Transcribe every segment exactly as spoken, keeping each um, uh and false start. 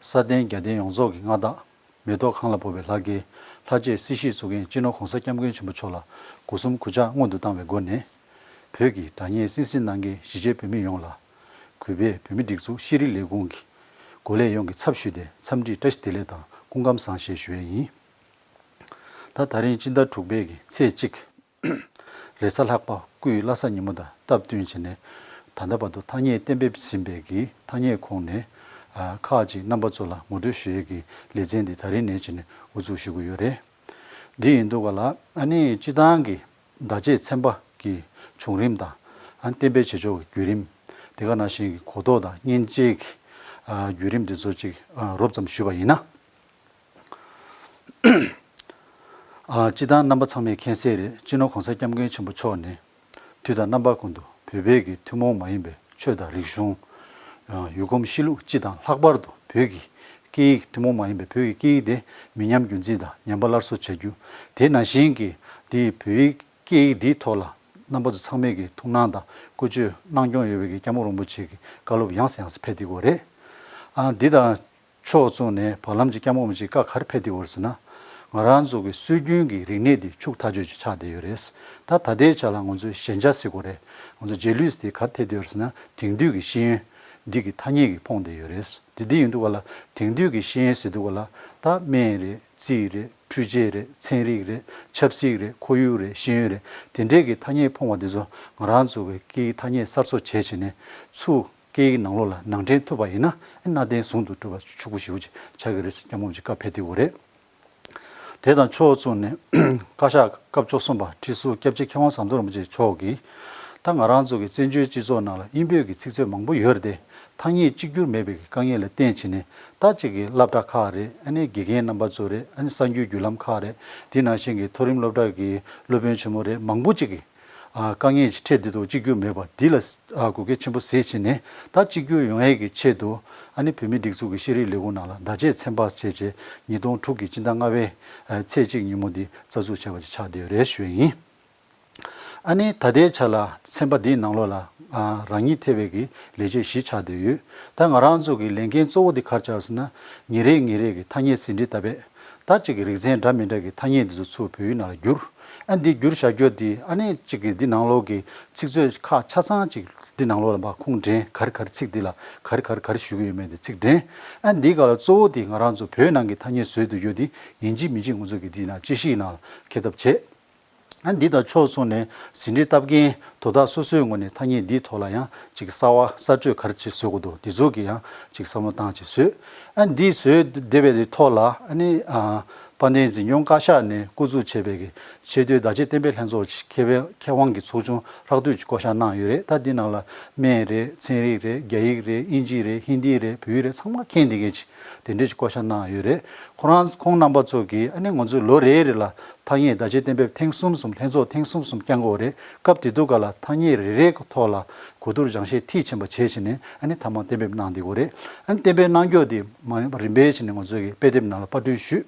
ས་སྟེང་རྒྱལ་བསྟན་ཡོངས་རྫོགས་ཀྱི་མངའ་བདག་མེ་ཏོག་གང་ལ་ཕོག་པའི་ལྷ་སྐལ་ལྷ་རྗེ་སྲིད་ཞིའི་གཙུག་རྒྱན་སྤྱི་ནོར་༧གོང་ས་༧སྐྱབས་མགོན་ཆེན་པོ་མཆོག་ལ་སྒོ་གསུམ་གུས་ཕྱག་སྔོན་དུ་བཏང་བའི་སྒོ་ནས། བོད་ཀྱི་དྲ་བརྙན་གསན་གཟིགས་གནང་མཁན་གཞིས་བྱེས་བོད་མི་ཡོངས་ལ། གུས་པས་བོད་མིའི་སྒྲིག་འཛུགས་ཤེས་རིག་ལས་ཁུངས་ཀྱི་འགོ་ལས་ཡོངས་ཀྱི་ཚབ་ཞུས་ཏེ་འཚམས་འདྲིའི་བཀྲ་ཤིས་བདེ་ལེགས་དང་སྐུ་ཁམས་བཟང་ཞེས་ཞུ་ཡས་ཡིན། ད་ད་རིང་སྤྱི་ཟླ་དྲུག་པའི་གི་ཚེས་གཅིག་རེས་གཟའ་ལྷག་པ་སྐུའི་བླ་གཟའ་ཉིན་མོ་དང་སྟབས་བསྟུན་བྱས་ནས། ད་ལྟ་བར་དུ་ཐ་སྙད་གཏན་འབེབས་ཟིན་པའི་གི་ཐ་སྙད་ཁོངས་ནས་ཨ་ཁག་ཅིག་རྣམ་པ་ཚོ་ལ་ངོ་སྤྲོད་ཞུ་ཡས་ཀྱི་ལེ་ཚན་འདི་ད་རིང་ནས་བྱས་ནས་འགོ་འཛུགས་ཞུ་གི་ཡོད་རེད། འདི་ཡིན་དུས་ག་ལ་ཨ་ནི་སྤྱི་བཏང་གི་བརྡ་ཆད་ཚན་པ་གི་བྱུང་རིམ་དང་ཨ་ནི་གཏན་འབེབས་བྱེད་ཕྱོགས་ཀྱི་བརྒྱུད་རིམ། དེ་ག་ནང་བཞིན་གྱི་གོ་རྟོགས་དང་སྙིང་རྗེ་གི་ཨ་བརྒྱུད་རིམ་འདི་ཚོ་ཅིག་ཨ་རོབ་ཙམ་ཞུས་པ་ཡིན་ན། ཨ་སྤྱི་བཏང་རྣམ་པ་ཚང་མས་མཁྱེན་གསལ་རེད། སྤྱི་ནོར་༧གོང་ས་༧སྐྱབས་མགོན་ཆེན་པོ་མཆོག་ནས་དུས་དང་རྣམ་པ་ཀུན་ཏུ་བོད་པའི་གི་ཐུན་མོང་མ་ཡིན་པའི་ཆོས་དང་རིག་གཞུང་། ཡུལ་གོམས་གཤིས་ལུགས་སྤྱི་དང་ལྷག་པར་དུ་བོད་ཀྱི་སྐད་ཡིག་ཐུན་མོང་མ་ཡིན་པའི་བོད་ཀྱི་སྐད་ཡིག་དེ་མི་ཉམས་རྒྱུན་འཛིན་དང་ཉམས་པ་སླར་གསོ་བྱ་རྒྱུ། དེ་ནང་བཞིན་གྱི་དེའི་བོད་ཡིག་སྐད་ཡིག་འདིའི་ཐོག་ལ་རྣམ་པ་ཚོ་ཚང་མས་ཀྱི་ཐུགས་སྣང་དང་བཀོལ་སྤྱོད་གནང་སྐྱོང་ཡོད་པའི་གི་སྐྱབས་མགོན་རིན་པོ་ཆེ་གི་བཀའ་སློབ་ཡང་སེ་ཡང་སེ་ཕེབས་བསྡད་ཡོད་རེད། ཨ་འདི་དང་ཕྱོགས་མཚུངས་ནས་བར་ལམ་གྱི་སྐྱབས་མགོན་རིན་པོ་ཆེ་བཀའ་ག་རེ་ཕེབས་བསྡད་ཡོད་རེད་ཟེར་ན། ང་རང་ཚོ་གི་སྲོལ་རྒྱུན་གྱི་རིག་གནས་འདི་ཕྱུག་ཐག་ཆོད་ཅིག་ཆགས་བསྡད་ཡོད་རེད། ད་ད་ལྟའི་ཆ་ལ་ང་ཚོས་ཞན་ཆ་ཟེར་དགོས་རེད། ང་ཚོ་རྗེས་ལུས་དེ་ག་རེ་ཐེབས་བསྡད་ཡོད་རེད་ཟེར་ན། དེང་དུས་ཀྱི་ཤེས་ཡོན་འདི་གི་ཐ་སྙད་ཀྱིས་ཕོངས་བསྡད་ཡོད་རེད། དེ་འདི་ཡིན་དུས་ག་ལ་དེང་དུས་ཀྱི་ཤེས་ཡོན་ཟེར་དུས་ག་ལ་ད་སྨན་རེད། རྩིས་རེད། འཕྲུལ་ཆས་རེད། ཚན་རིག་རེད། ཆབ་སྲིད་རེད། ཁོར་ཡུག་རེད། ཤེས་ཡོན་རེད། དེ་འདྲས་ཀྱི་ཐ་སྙད་ཕོངས་པ་འདི་ཚོ་ང་རང་ཚོ་གི་སྐད་ཡིག་ཐ་སྙད་གསར་བཟོ་བྱས་བྱས་ནས་ཚུར་སྐད་ཡིག་ནང་ལོགས་ལ་ནང་འདྲེན་ཐུབ་པ་ཡིན་ན། གནའ་དེང་ཟུང་དུ་འགྲོ་བ་ཕྱུག་པོ་ཞེ་པོ་ཅིག་ཆགས་ཀྱི་རེད་ཟེར་སྐྱབས་མགོན་རིན་པོ་ཆེ་བཀའ་ཕེབས་བསྡད་ཡོད་རེད། དེ་དང་ཕྱོགས་མཚུངས་ནས་བཀའ་ཤག་སྐབས་བཅུ་གསུམ་པ་ཁྲི་ཟུར་སྐྱབས་རྗེ་མཁས་དབང་ཟམ་གདོང་རིན་པོ་ཆེ་མཆོག་གིས། ད་ང་རང་ཚོ་གི་བཙན་བྱོལ་སྤྱི་ཚོགས་ནང་ལ་དབྱིན་བོད་ཀྱི་ཚིག་མཛོད་མང་པོ་ཡོད་རེད་དེ། ཐ་སྙད་གཅིག་གྱུར་མེད་པའི་དཀའ་ངལ་ལ་བརྟེན་བྱས་ནས། ད་གཅིག་གི་སློབ་གྲྭ་ཁག་རེད། ཨ་ནི་དགེ་རྒན་རྣམ་པ་ཚོ་རེད། ཨ་ནི་གསར་འགྱུར་བརྒྱུད་ལམ་ཁག་རེད། དེ་ནང་བཞིན་གྱི་མཐོ་རིམ་སློབ་གྲྭ་གི་སློབ་དཔོན་ཆེན་མོ་རེད། མང་པོ་གཅིག་གིས་ཨ་དཀའ་ངལ་ཅིག་འཕྲད་བསྡད་འདུག་གཅིག་གྱུར་མེད་པ་འདི་ལ་ཨ་གུས་བཀུར་ཆེན་པོ་གཟིགས་བྱས་ནས། ད་གཅིག་གྱུར་ཡོང་ཡས་ཀྱི་ཆེད་དུ་ཨ་ནི་བོད་མིའི་སྒྲིག་འཛུགས་ཀྱི་ཤེས་རིག་ལས་ཁུངས་ནང་ལ་བརྡ་ཆད་ཚན་པ་བྱས་བྱས། ཉིས་སྟོང་དྲུག་གི་སྤྱི་ཟླ་ལྔ་པའི་ཨ་ཚེས་གཅིག་ཉིན་མོ་འདི་རྩ་འཛུགས་བྱས་པ་ཅིག་ཆགས་བསྡད་ཡོད་རེད་ཞུ་ཡས་ཡིན། ཨ་ནི་ད་ལྟའི་ཆ་ལ་ཚན་པ་འདིའི་ནང་ལོགས་ལ་ཨ་རང་ཉིད་ཐེ་བའི་གི་ལས་བྱེད་བཞི་ཆགས་བསྡད་ཡོད། ད་ང་རང་ཚོ་གི་ལས་འགན་གཙོ་བོ་འདི་ག་རེ་ཆགས་ཟེར་ན། ཉིན་རེ་ཉིན་རེ་གི་ཐ་སྙད་ཟིན་བྲིས་བཏབ་པས། ད་གཅིག་གི་རིག་ཚན་འདྲ་མི་འདྲ་གི་ཐ་སྙད་འདི་ཚོ་ཚུར་བོད་ཡིག་ནང་ལ་བསྒྱུར། ཨ་འདི་བསྒྱུར་བཞག་རྒྱུ་འདི་ཨ་ནི་གཅིག་གི་འདི་ནང་ལོགས་ཀྱི་ཚིག་མཛོད་ཁག་ཆ་ཚང་གཅིག་འདི་ནང་ལོགས་ལ་མར་ཁུངས་འདྲེན། ག་རེ་ག་རེ་ཚིག་འདི་ལ་ག་རེ་ག་རེ་ག་རེ་ཞུ་གི་ཡོད་མེད་འདི་ཚིག་འདྲེན། ཨ་འདི་ག་ལ་གཙོ་བོ་འདི་ང་རང་ཚོ་བོད་ནང་གི་ཐ་སྙད་བཟོས་བསྡད་རྒྱུ་འདི་ཡིན་གཅིག་མིན་གཅིག་ང་ཚོ་གི་འདི་ནང་དཔྱད་གཞིའི་ནང་ལ་འཁེལ་ཐབས་བྱེད། ཨ་འདི་དང་ཕྱོགས་མཚུངས་ནས་ཟིན་བྲིས་བཏབ་མཁན་དོ་བདག་སོ་སོའི་ངོས་ནས་ཐ་སྙད་འདིའི་ཐོག་ལ་ཡང་ཅིག་གསར་བ་གསར་བཅོས་ག་རེ་ཅིག་བཟོ་དགོས་འདུག་འདི་ཚོ་གི་ཡང་ཅིག་བསམ་བློ་བཏང་ཅིག་བཟོས། ཨ་འདི་བཟོས་བསྡད་པའི་ཐོག་ལ་ཨ་ནི་ཨ་དཔལ་ལྡན་འཛིན་སྐྱོང་བཀའ་ཤག་ནས་བསྐོ་འཛུགས་བྱས་པའི་གི་ཆེས་མཐོའི་བརྡ་ཆད་གཏན་འབེབས་ལྷན་ཚོགས་ཀྱི་མཁས་པའི་མཁས་དབང་གི་ཚོགས་ཆུང་ཧྲག་བསྡུས་ཀྱི་བསྐོ་བཞག་གནང་ཡོད་རེད། ད་འདི་ནང་ལ་སྨན་རེད། ཚན་རིག་རེད། རྒྱ་ཡིག་རེད། དབྱིན་ཇི་རེད། ཧིན་དི་རེད། བོད་ཡིག་རེད། ཚང་མ་མཁྱེན་བསྡད་མཁན་ཅིག་དེ་འདྲས་ཅིག་བསྐོ་བཞག་གནང་ཡོད་རེད། ཁོ་རང་ཁོང་རྣམ་པ་ཚོ་གིས་ཨ་ནི་ང་ཚོས་ལོ་རེ་རེ་ལ་ཐ་སྙད་བརྡ་ཆད་གཏན་འབེབས་ཐེངས་གསུམ་གསུམ། ལྷན་ཚོགས་ཐེངས་གསུམ་གསུམ་བསྐྱང་གི་ཡོད་རེད། སྐབས་དེ་དུས་ག་ལ་ཐ་སྙད་རེ་རེའི་ཐོག་ལ་གོ་བསྡུར་སྦྱང་བཤད་མཐིལ་ཕྱིན་པ་བྱས་བྱས་ནས་ཨ་ནི་ཐ་མག་གཏན་འབེབས་གནང་བསྡད་ཡོད་རེད། ཨ་ནི་གཏན་འབེབས་གནང་རྒྱུ་དེ་མ་རིམ་པས་བྱས་ནས་ང་ཚོ་གི་དཔེ་དེབ་ནང་ལ་པར་སྐྲུན་ཞུས།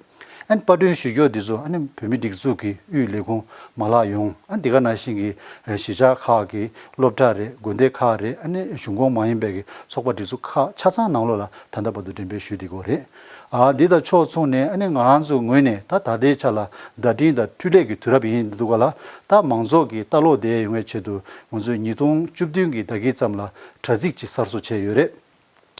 ཨ་ནི་པར་སྐྲུན་ཞུ་རྒྱུ་དེ་ཚོ་ཨ་ནི་བོད་མིའི་སྒྲིག་འཛུགས་ཀྱི་དབུས་ལས་ཁུངས་མ་ལག་ཡོངས། ཨ་ནི་དེ་ག་ནང་བཞིན་གྱི་གཞིས་ཆགས་ཁག་གི་སློབ་གྲྭ་རེད། དགོན་སྡེ་ཁག་རེད། ཨ་ནི་གཞུང་ཁོངས་མ་ཡིན་པའི་གི་ཚོགས་པ་སྒྲིག་འཛུགས་ཁག་ཆ་ཚང་ནང་ལོགས་ལ་ད་ལྟ་བར་དུ་འགྲེམས་སྤེལ་ཞུས་བསྡད་ཡོད་རེད། ཨ་འདི་དང་ཕྱོགས་མཚུངས་ནས་ཨ་ནི་ང་རང་ཚོའི་ངོས་ནས་ད་ད་ལྟའི་ཆ་ལ་བརྡ་འཕྲིན་དང་འཕྲུལ་ལས་ཀྱི་དུས་རབས་ཡིན་འདུག་ག་ལ། ད་མང་ཚོགས་ཀྱི་ལྟ་ཀློག་བསྡད་ཡོང་བའི་ཆེད་དུ་ང་ཚོས་ཉིས་སྟོང་བཅུ་བདུན་གྱི་ཟླ་དཀྱིལ་ཙམ་ལ་དྲ་ཚིགས་ཅིག་གསར་བཟོ་བྱས་ཡོད་རེད།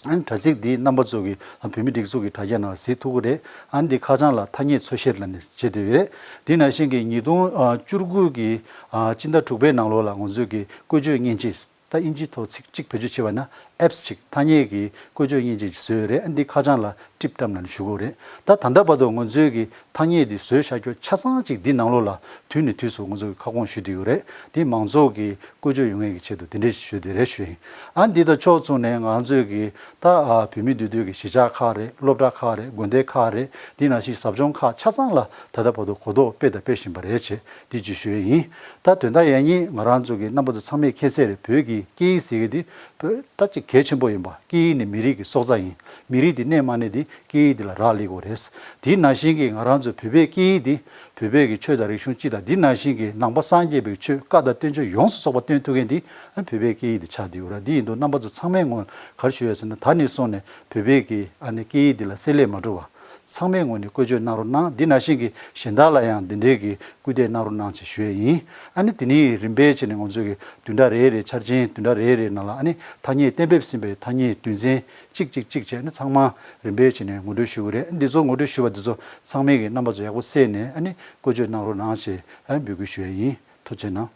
ཨ་ནི་དྲ་ཚིགས་འདི་རྣམ་པ་ཚོ་གིས་བོད་མིའི་སྒྲིག་འཛུགས་ཀྱི་དྲ་རྒྱ་ནང་གཟིགས་ཐུབ་ཀྱི་རེད། ཨ་ནི་འདི་ཁ་བྱང་ལ་ཐ་སྙད་འཚོལ་བཤེར་ལབ་ནས་བྱས་བསྡད་ཡོད་རེད། དེ་ནང་བཞིན་གྱི་ཉིས་སྟོང་བཅུ་དགུ་གི་སྤྱི་ཟླ་དྲུག་པའི་ནང་ལོགས་ལ་ང་ཚོས་ཀྱི་བཀོལ་སྤྱོད་མཉེན་ཆས། ད་དབྱིན་ཇིའི་ཐོག་ཚིག་གཅིག་བེད་སྤྱོད་བྱས་པ་ན་ཨེབ་སི་ཅིག་ཐ་སྙད་ཀྱི་བཀོལ་སྤྱོད་མཉེན་ཆས་ཅིག་བཟོས་ཡོད་རེད། ཨ་ནི་འདི་ཁ་བྱང་ལ་ཊིབ་བཀྲམ་ལབ་ནས་ཞུ་གི་ཡོད་རེད། ད་ད་ལྟ་བར་དུ་ང་ཚོས་ཀྱི་ཐ་སྙད་འདི་བཟོས་བཞག་རྒྱུ་ཆ་ཚང་གཅིག་འདི་ནང་ལོགས་ལ་དུས་ནས་དུས་སུ་ང་ཚོས་ཀྱི་ཁ་སྐོང་ཞུ་བསྡད་ཡོད་རེད། འདི་མང་ཚོགས་ཀྱི་བཀོལ་སྤྱོད་ཡོང་ཡས་ཀྱི་ཆེད་དུ་འདི་འདྲས་ཞུ་བསྡད་རེད་ཞུ་ཡིན། ཨ་འདི་དང་ཕྱོགས་མཚུངས་ནས་ང་ཚོས་ཀྱི་ད་ཨ་བོད་མི་འདུས་སྡོད་ཀྱི་གཞིས་ཆགས་ཁག་རེད། སློབ་གྲྭ་ཁག་རེད། དགོན་སྡེ་ཁག་རེད། འདི་ནང་བཞིན་ཟབ་སྦྱོང་ཁག་ཆ་ཚང་ལ་ད་ལྟ་བར་དུ་གོ་རྟོགས་སྤེལ་དང་སྤེལ་བཞིན་པ་རེད་ཅེས་འདི་ཅིག་ཞུ་ཡས་ཡིན། ད་དོན་དག་ཡང་སྙིང་ང་རང་ཚོ་གི་རྣམ་པ་ཚོ་ཚང་མས་མཁྱེན་གསལ་རེད། བོད་ཀྱི་སྐད་ཡིག་ཟེར་གྱི་འདི་བོད་ད་ཅིག་ གལ་ཆེན་པོ་ཡིན་པ། སྐད་ཡིག་ནི་མི་རིགས་ཀྱི་སྲོག་རྩ་ཡིན། མི་རིགས་འདི་གནས་མ་གནས་འདི་སྐད་ཡིག་འདི་ལ་རག་ལས་དགོས་རེད། དེ་ནང་བཞིན་གྱི་ང་རང་ཚོའི་བོད་པའི་སྐད་ཡིག་འདི་བོད་པའི་གི་ཆོས་དང་རིག་གཞུང་སྤྱི་དང་འདི་ནང་བཞིན་གྱི་ནང་པ་སངས་རྒྱས་པའི་ཆོས་བཀའ་དང་བསྟན་བཅོས་ཡོངས་སུ་རྫོགས་པ་སྟོན་ཐུབ་མཁན་འདི་བོད་པའི་སྐད་ཡིག་འདི་ཆགས་བསྡད་ཡོད་ར། འདི་ཡིན་དུས་རྣམ་པ་ཚོ་ཚང་མའི་ངོས་ག་རེ་ཞུ་ཡ་ཟེར་ན། ད་ནས་བཟུང་ནས་བོད་པའི་གི་ཨ་ནི་སྐད་ཡིག་འདི་ལ་བསྲེ་ལྷད་མ་འགྲོ་བ། ཚང་མའི་ངོས་ནས་བཀོལ་སྤྱོད་གནང་རོགས་གནང་། འདི་ནང་བཞིན་གྱི་གཞན་དག་ལ་ཡང་འདི་འདྲའི་གི་སྐུལ་འདེད་གནང་རོགས་གནང་ཞེས་ཞུ་ཡས་ཡིན། ཨ་ནི་དེ་ནས་རིམ་པས་བྱས་ནས་ང་ཚོས་ཀྱི་བདུན་ཕྲག་རེ་རེ་འཆར་ཅན་བདུན་ཕྲག་རེ་རེ་ནང་ལ་ཨ་ནི་ཐ་སྙད་གཏན་འབེབས་ཟིན་པའི་ཐ་སྙད་དོན་ཚན་གཅིག་གཅིག་གཅིག་བྱས་ནས་ཚང་མ་རིམ་པས་བྱས་ནས་ངོ་སྤྲོད་ཞུ་གི་རེད། འདི་ཚོ་ངོ་སྤྲོད་ཞུ་བ་འདི་ཚོ་ཚང་མས་ཀྱི་རྣམ་པ་ཚོ་ཡག་པོ་གསན་ནས་ཨ་ནི་བཀོལ་སྤྱོད་གནང་རོགས་གནང་ཞེས་ཨ་ནི་འབོད་སྐུལ་ཞུ་ཡས་ཡིན། ཐུགས་རྗེ་གནང་།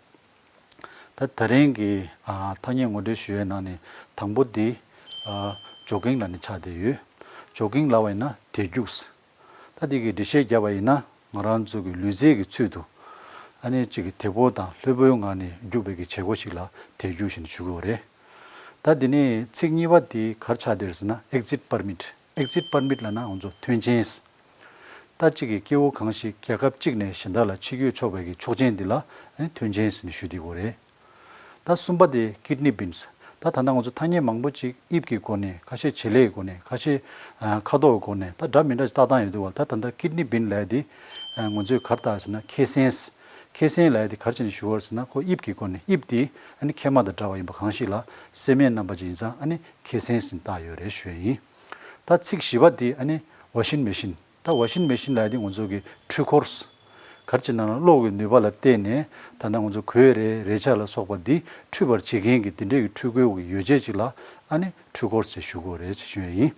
ད་ད་རིང་གི་ཨ་ཐ་སྙད་ངོ་སྤྲོད་ཞུ་ཡས་ནང་ནས་དང་པོ་འདི་ཨ་ཇོ་གིང་ལབ་ནས་ཆགས་བསྡད་ཡོད། ཇོ་གིང་ལབ་པ་ཡིན་ན་དེ་རྒྱུགས། ད་འདི་གི་འགྲེལ་བཤད་བརྒྱབ་པ་ཡིན་ན། ང་རང་ཚོ་གི་ལུས་རྩལ་གྱི་ཚུལ་དུ་ཨ་ནི་གཅིག་གི་དེ་པོ་དང་ལྷོད་པོའི་ངང་ནས་རྒྱུག་པའི་གི་བྱེད་སྒོ་ཞིག་ལ་དེ་རྒྱུགས་ཞེས་ཞུ་གི་ཡོད་རེད། ད་འདི་ནས་ཚིག་གཉིས་པ་དེ་ག་རེ་ཆགས་བསྡད་ཡོད་ཟེར་ན། ཨེག་ཛིཊ་པར་མིཊ། ཨེག་ཛིཊ་པར་མིཊ་ལབ་ན་ང་ཚོ་ཐོན་ཆེན། ད་གཅིག་གི་སྐྱེ་བོ་གང་ཞིག་རྒྱལ་ཁབ་གཅིག་ནས་གཞན་དག་ལ་ཕྱི་སྐྱོད་ཆོག་པའི་གི་ཆོག་མཆན་འདི་ལ་ཨ་ནི་ཐོན་ཆེན་ཟེར་ནས་ཞུ་བསྡད་ཡོད་རེད། ད་གསུམ་པ་དེ་ཀིཌ་ནི་བིན་སི། ད་ད་ལྟ་ང་ཚོ་ཐ་སྙད་མང་པོ་ཅིག་དབྱིབས་ཀྱི་སྒོ་ནས། ཁ་ཤས་བྱེད་ལས་ཀྱི་སྒོ་ནས། ཁ་ཤས་ཨ་ཁ་དོག་གི་སྒོ་ནས། ད་འདྲ་མི་འདྲ་ཞིག་བཏགས་སྟངས་ཡོད་འདུག་བ། ད་ད་ལྟ་ཀིཌ་ནི་བིན་ལབ་ཡ་དེ་ཨ་ང་ཚོས་ག་རེ་བཏགས་ཟེར་ན། ཁེ་སེན་སི། ཁེ་སེན་ལབ་ཡ་དེ་ག་རེ་བྱས་ནས་ཞུ་བ་རེད་ཟེར་ན། ཁོ་དབྱིབས་ཀྱི་སྒོ་ནས། དབྱིབས་དེ་ཨ་ནི་ཁལ་མ་དང་འདྲ་བ་ཡིན་པ། གང་ཞིག་ལ་སྲན་མའི་རྣམ་པ་ཅིག་ཡིན་ཙང་ཨ་ནི་ཁེ་སེན་སི་བཏགས་ཡོད་རེད་ཞུ་ཡ་ཡིན། ད་ཚིག་བཞི་པ་དེ་ཨ་ནི་ཝ་ཤིང་མེ་ཤིན། ད་ཝ་ཤིང་མེ་ཤིན་ལབ་ཡ་དེ་ང་ཚོ་གི་འཕྲུལ་འཁོར། ག་རེ་བྱས་ན་གློག་གི་ནུས་པ་ལ་བརྟེན་ནས་ད་ལྟ་ང་ཚོ་གོས་རེད། རས་ཆ་ལ་སོགས་པ་འདི་འཁྲུད་པར་བྱེད་མཁན་གྱི་འདི་འདྲའི་གི་འཕྲུལ་འཁོར་གྱི་ཡོ་བྱད་ཅིག་ལ་ཨ་ནི་འཕྲུལ་འཁོར་ཟེར་ཞུ་གི་ཡོད་རེད་ཅེས་ཞུ་ཡ་ཡིན།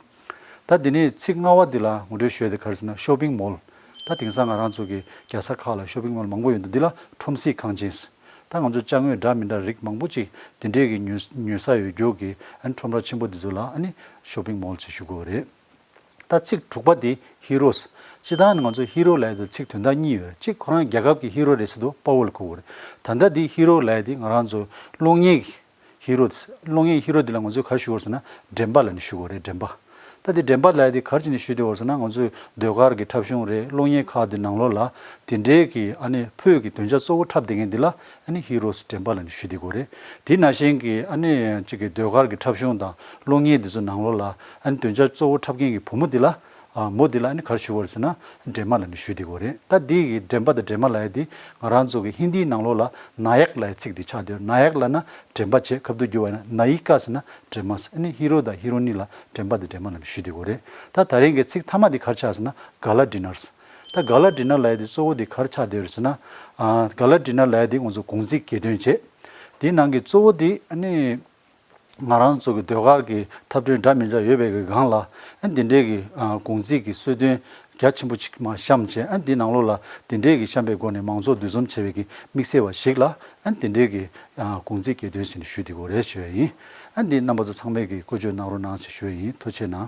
ད་འདི་ནས་ཚིག་ལྔ་པ་འདི་ལ་ངོ་སྤྲོད་ཞུ་ཡ་དེ་ག་རེ་ཟེར་ན། ཤོ་པིང་མོལ། ད་དེང་སང་ང་རང་ཚོ་གི་རྒྱལ་ས་ཁག་ལ་ཤོ་པིང་མོལ་མང་པོ་ཡོད་འདུག་འདི་ལ་ཁྲོམ་གཟིགས་ཁང་ཆེན། ད་ང་ཚོ་ཅ་དངོས་འདྲ་མི་འདྲ་རིགས་མང་པོ་ཅིག་འདི་འདྲའི་གི་ཉོ་ཉོ་ས་ཡོད་རྒྱུ་གི་ཨ་ནི་ཁྲོམ་ར་ཆེན་པོ་འདི་ཚོ་ལ་ཨ་ནི་ཤོ་པིང་མོལ་ཟེར་ཞུ་གི་ཡོད་རེད། ད་ཚིག་དྲུག་པ་དེ་ཧི་རོས། སྤྱིར་བཏང་ནི་ང་ཚོ་ཧི་རོ་ལབ་ཡ་དེ་ཚིག་དོན་དག་གཉིས་ཡོད་རེད། གཅིག་ཁོ་རང་རྒྱལ་ཁབ་ཀྱི་ཧི་རོ་རེད་ཟེར་དུས་དཔའ་བོ་ལ་གོ་གི་རེད། ད་ལྟ་འདི་ཧི་རོ་ལབ་ཡ་དེ་ང་རང་ཚོ་གློག་བརྙན་གྱི་ཧི་རོ། གློག་བརྙན་ཧི་རོ་འདི་ལ་ང་ཚོས་ག་རེ་ཞུ་གི་ཡོད་ཟེར་ན། འགྲན་པ་ལབ་ནས་ཞུ་གི་ཡོད་རེད། འགྲན་པ། ད་འདི་འགྲན་པ་ལབ་ཡ་དེ་ག་རེ་བྱས་ནས་ཞུ་བསྡད་ཡོད་ཟེར་ན། ང་ཚོའི་ཟློས་གར་གྱི་འཁྲབ་གཞུང་རེད། གློག་བརྙན་ཁག་འདི་ནང་ལོགས་ལ་དེ་འདྲའི་གི་ཨ་ནི་བོད་ཀྱི་འདོན་ཆ་གཙོ་བོ་འཁྲབ་བསྡད་མཁན་འདི་ལ་ཨ་ནི་ཧི་རོས་འགྲན་པ་ལབ་ནས་ཞུ་བསྡད་ཀྱི་ཡོད་རེད། དེ་ནང་བཞིན་གྱི་ཨ་ནི་གཅིག་གི་ཟློས་གར་གྱི་འཁྲབ་གཞུང་དང་གློག་བརྙན་འདི་ཚོ་ནང་ལོགས་ལ་ཨ་ནི་འདོན་ཆ་གཙོ་བོ་འཁྲབ་མཁན་གྱི་བུ་མོ་འདི་ལ། ཨ་མོ་འདི་ལ་ཨ་ནི་ག་རེ་ཞུ་བ་རེད་ཟེར་ན། འགྲན་པ་ལབ་ནས་ཞུ་བསྡད་ཀྱི་ཡོད་རེད། ད་འདི་གི་འགྲན་པ་དང་འགྲན་པ་ལབ་ཡ་འདི་ང་རང་ཚོ་གི་ཧིན་དིའི་ནང་ལོགས་ལ་ནཱ་ཡག་ལབ་ཡ་ཚིག་འདི་ཆགས་བསྡད་ཡོད། ནཱ་ཡག་ལབ་ན་འགྲན་པ་བྱེད། ཁ་བསྡུ་བསྒྱུར་བ་ཡིན་ན་ནཱ་ཡི་ཀ་ཟེར་ན་འགྲན་པ་ཟེར། ཨ་ནི་ཧི་རོ་དང་ཧི་རོ་ནི་ལ་འགྲན་པ་དང་འགྲན་པ་ལབ་ནས་ཞུ་བསྡད་ཀྱི་ཡོད་རེད། ད་ད་རིང་གི་ཚིག་མཐའ་མ་འདི་ག་རེ་ཆགས་ཟེར་ན། ག་ལ་ཌི་ནར་ཟེར། ད་ག་ལ་ཌི་ནར་ལབ་ཡ་འདི་གཙོ་བོ་འདི་ག་རེ་ཆགས་བསྡད་ཡོད་རེད་ཟེར་ན། ཨ་ག་ལ་ཌི་ནར་ལབ་ཡ་འདི་ང་ཚོ་གུང་ཚིགས་གྱེར་འདོན་བྱེད། དེའི་ནང་གི་གཙོ་བོ་འདི་ཨ་ནི་ང་རང་ཚོ་གི་ཟློས་གར་གྱི་འཁྲབ་སྟོན་འདྲ་མི་འདྲ་ཡོད་པའི་གི་སྒང་ལ་ཨ་འདི་འདྲའི་གི་ཨ་གུང་ཚིགས་ཀྱི་གསོལ་སྟོན་རྒྱ་ཆེན་པོ་ཅིག་མར་བཤམས་བྱས། ཨ་འདི་ནང་ལོགས་ལ་འདི་འདྲའི་གི་བཤམས་པའི་སྒོ་ནས་མང་ཚོགས་འདུ་འཛོམས་བྱེད་པའི་གི་དམིགས་བསལ་བ་ཞིག་ལ་ཨ་འདི་འདྲའི་གི་ཨ་གུང་ཚིགས་གྱེར་འདོན་ཟེར་ནས་ཞུ་བསྡད་ཀྱི་ཡོད་རེད་ཞུ་ཡ་ཡིན། ཨ་འདི་རྣམ་པ་ཚོ་ཚང་མས་གི་བཀོལ་སྤྱོད་གནང་རོགས་གནང་ཞེས་ཞུ་ཡ་ཡིན། ཐུགས་རྗེ་གནང་།